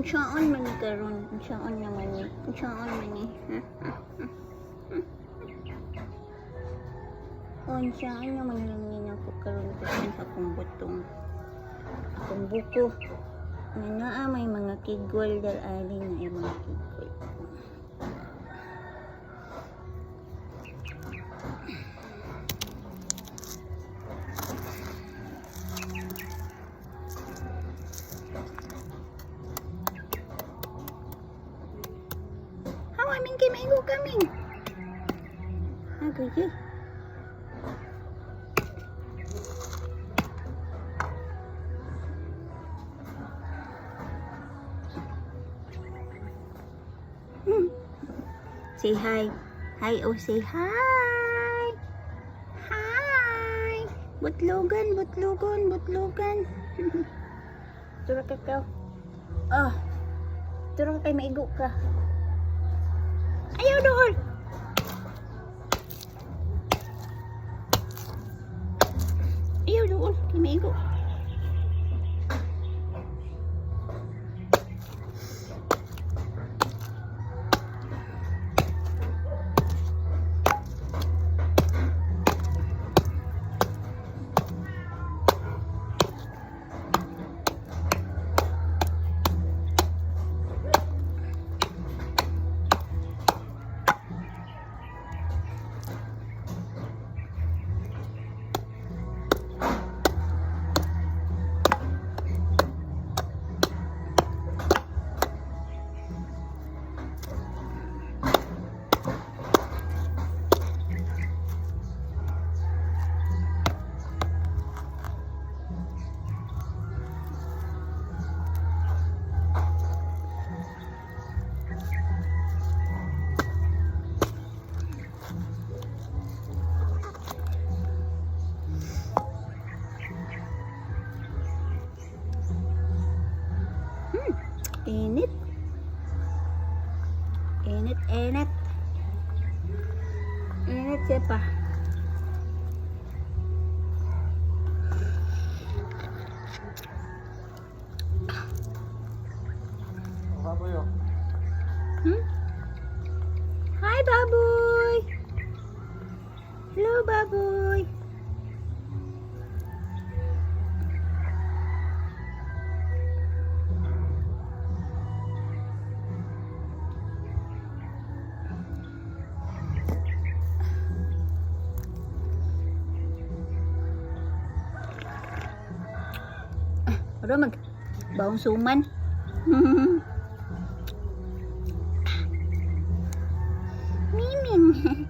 Unsaon man ni karon? Unsaon naman ni? Unsaon man ni? Ha? Unsaon naman ni nako karon kasi sa akong butong? Akong buko. Nga naa may mga kigwal dal ali na ay mga kigwal. Hawa ming kay maigo kaming. Agoy. Say hi. Hi, oh, say hi. Hi. Butlugan, butlugon, butlugan. Tura ka ka. Ah. Tura ka kay maigo ka. Ayaw doon. Ayaw doon. Kay maigo. Init. Init, init. Init siya pa. Baboy oh. Hi, baboy! Hello, baboy! Ah, Aro mag baong suman. Miming.